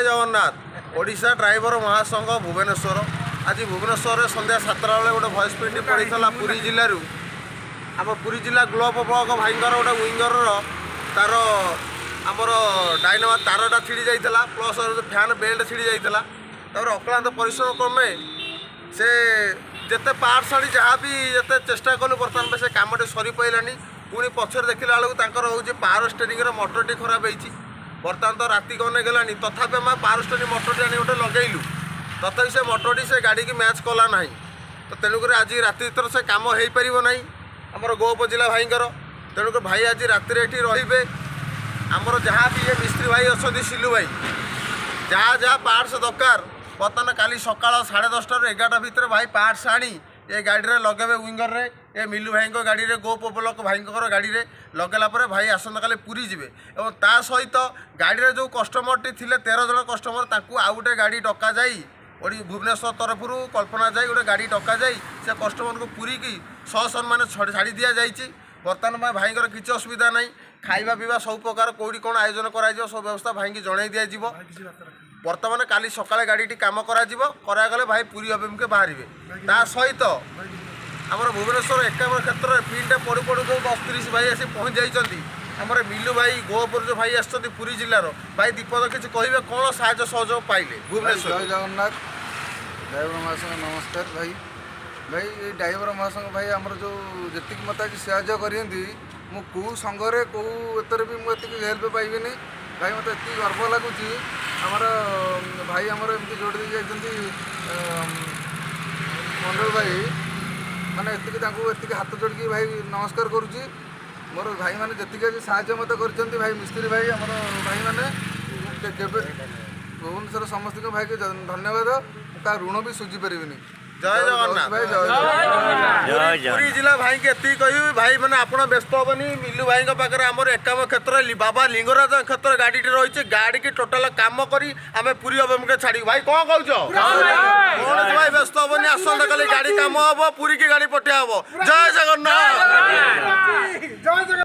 Jagannath. Odisha driver ମହାସଂଘ, ଭୁବନେଶ୍ୱର। ଆଜି ଭୁବନେଶ୍ୱରରେ ସନ୍ଧ୍ୟା 7ଟା ବେଳେ ଗୋଟେ ଭଏସ୍ ପ୍ରିଣ୍ଟ ପଡ଼ିଥିଲା ପୁରୀ ଜିଲ୍ଲାରୁ। ଆମ ପୁରୀ ଜିଲ୍ଲା ଗ୍ଲୋବ ବ୍ଲକ ଭାଇଙ୍କର ଗୋଟେ ୱିଙ୍ଗରର ତାର ଆମର ଡାଇନାମା ତାରଟା ଛିଡ଼ି ଯାଇଥିଲା, ପ୍ଲସ୍ ଫ୍ୟାନ୍ ବେଲ୍ଟ ଛିଡ଼ି ଯାଇଥିଲା। ତାପରେ ଅକ୍ଳାନ୍ତ ପରିଶ୍ରମ କ୍ରମେ ସେ ଯେତେ ପାର୍ଟସ ଆଣି, ଯାହା ବି ଯେତେ ଚେଷ୍ଟା କଲୁ, ବର୍ତ୍ତମାନ ପାଇଁ ସେ କାମଟି ସରିପାରିଲାନି। ପୁଣି ପଛରେ ଦେଖିଲା ବେଳକୁ ତାଙ୍କର ହେଉଛି ପାୱାର ଷ୍ଟେରିଂର ମଟରଟି ଖରାପ ହେଇଛି। ବର୍ତ୍ତମାନ ତ ରାତି ଗନେ ଗଲାଣି, ତଥାପି ଆମେ ପାୱାର ଷ୍ଟେରିଂ ମଟରଟି ଆଣି ଗୋଟେ ଲଗେଇଲୁ। ତଥାପି ସେ ମଟରଟି ସେ ଗାଡ଼ିକି ମ୍ୟାଚ୍ କଲା ନାହିଁ। ତ ତେଣୁକରି ଆଜି ରାତି ଭିତରେ ସେ କାମ ହେଇପାରିବ ନାହିଁ ଆମର ଗୋପ ଜିଲ୍ଲା ଭାଇଙ୍କର। ତେଣୁକରି ଭାଇ ଆଜି ରାତିରେ ଏଠି ରହିବେ। ଆମର ଯାହା ବି ଇଏ ମିସ୍ତ୍ରୀ ଭାଇ ଅଛନ୍ତି, ସିଲୁ ଭାଇ, ଯାହା ଯାହା ପାର୍ଟସ ଦରକାର, ବର୍ତ୍ତମାନ କାଲି ସକାଳ 10:30ରୁ 11ଟା ଭିତରେ ଭାଇ ପାର୍ଟସ ଆଣି ଏ ଗାଡ଼ିରେ ଲଗାଇବେ, ୱିଙ୍ଗରରେ, ଏ ମିଲୁ ଭାଇଙ୍କ ଗାଡ଼ିରେ, ଗୋପ ବ୍ଲକ ଭାଇଙ୍କର ଗାଡ଼ିରେ ଲଗାଇଲା ପରେ ଭାଇ ଆସନ୍ତାକାଲି ପୁରୀ ଯିବେ। ଏବଂ ତା ସହିତ ଗାଡ଼ିରେ ଯେଉଁ କଷ୍ଟମରଟି ଥିଲେ, 13 ଜଣ କଷ୍ଟମର, ତାଙ୍କୁ ଆଉ ଗୋଟେ ଗାଡ଼ି ଡକାଯାଇ, ଭୁବନେଶ୍ୱର ତରଫରୁ କଳ୍ପନା ଯାଇ ଗୋଟେ ଗାଡ଼ି ଡକାଯାଇ ସେ କଷ୍ଟମରକୁ ପୁରୀକି ସସମ୍ମାନ ଛାଡ଼ି ଦିଆଯାଇଛି। ବର୍ତ୍ତମାନ ପାଇଁ ଭାଇଙ୍କର କିଛି ଅସୁବିଧା ନାହିଁ। ଖାଇବା ପିଇବା ସବୁ ପ୍ରକାର କେଉଁଠି କ'ଣ ଆୟୋଜନ କରାଯିବ, ସବୁ ବ୍ୟବସ୍ଥା ଭାଇଙ୍କି ଜଣାଇ ଦିଆଯିବ। ବର୍ତ୍ତମାନ କାଲି ସକାଳେ ଗାଡ଼ିଟି କାମ କରାଯିବ। କରାଗଲେ ଭାଇ ପୁରୀ ଅଭିମୁଖେ ବାହାରିବେ। ତା ସହିତ ଆମର ଭୁବନେଶ୍ୱର ଏକାମ୍ର କ୍ଷେତ୍ରରେ ପ୍ରିଣ୍ଟ ପଡ଼ୁ ପଡ଼ୁ ଯେଉଁ 10:30 ଭାଇ ଆସି ପହଞ୍ଚି ଯାଇଛନ୍ତି, ଆମର ମିଲୁ ଭାଇ, ଗୋପରୁ ଯେଉଁ ଭାଇ ଆସିଛନ୍ତି ପୁରୀ ଜିଲ୍ଲାର, ଭାଇ ଦୀପଦ କିଛି କହିବେ, କ'ଣ ସାହାଯ୍ୟ ସହଯୋଗ ପାଇଲେ ଭୁବନେଶ୍ୱର? ଜୟ ଜଗନ୍ନାଥ। ଡ୍ରାଇଭର ମହାସଂଘ ନମସ୍କାର ଭାଇ। ଭାଇ, ଏଇ ଡ୍ରାଇଭର ମହାସଂଘ ଭାଇ ଆମର ଯେଉଁ ଯେତିକି ମୋତେ ଆଜି ସାହାଯ୍ୟ କରିଛନ୍ତି, ମୁଁ କେଉଁ ସଂଘରେ, କେଉଁ ଏଥିରେ ବି ମୁଁ ଏତିକି ହେଲ୍ପ ପାଇବିନି। ଭାଇ, ମୋତେ ଏତିକି ଗର୍ବ ଲାଗୁଛି, ଆମର ଭାଇ ଆମର ଏମିତି ଯୋଡ଼ି ଦେଇ ଯାଇଛନ୍ତି। ମଣ୍ଡଳ ଭାଇ ମାନେ ଏତିକି, ତାଙ୍କୁ ଏତିକି ହାତ ଯୋଡ଼ିକି ଭାଇ ନମସ୍କାର କରୁଛି। ମୋର ଭାଇମାନେ ଯେତିକି ଆଜି ସାହାଯ୍ୟ ମୋତେ କରିଛନ୍ତି, ଭାଇ, ମିସ୍ତ୍ରୀ ଭାଇ, ଆମର ଭାଇମାନେ, ମୁଁ କେବେ ଭୁବନେଶ୍ୱର ସମସ୍ତଙ୍କ ଭାଇକି ଧନ୍ୟବାଦ। ମୁଁ ତା ଋଣ ବି ସୁଝି ପାରିବିନି। ଜୟ ଜଗନ୍ନାଥ। ଭାଇ, ଜୟ ଜଗନ୍ନାଥ। ପୁରୀ ଜିଲ୍ଲା ଭାଇକି ଏତିକି କହିବି, ଭାଇ ମାନେ, ଆପଣ ବ୍ୟସ୍ତ ହେବନି। ମିଲୁ ଭାଇଙ୍କ ପାଖରେ ଆମର ଏକାମ୍ର କ୍ଷେତ୍ର ବାବା ଲିଙ୍ଗରାଜ କ୍ଷେତ୍ର ଗାଡ଼ିଟି ରହିଛି। ଗାଡ଼ିକି ଟୋଟାଲ କାମ କରି ଆମେ ପୁରୀ ଅଭିମୁଖେ ଛାଡ଼ିବୁ। ଭାଇ, କ'ଣ କହୁଛ? କୌଣସି ଭାଇ ବ୍ୟସ୍ତ ହେବନି। ଆସନ୍ତା କାଲି ଗାଡ଼ି କାମ ହବ, ପୁରୀକି ଗାଡ଼ି ପଠିଆ ହବ। ଜୟ ଜଗନ୍ନାଥ। ଜୟ ଜଗନ୍ନାଥ।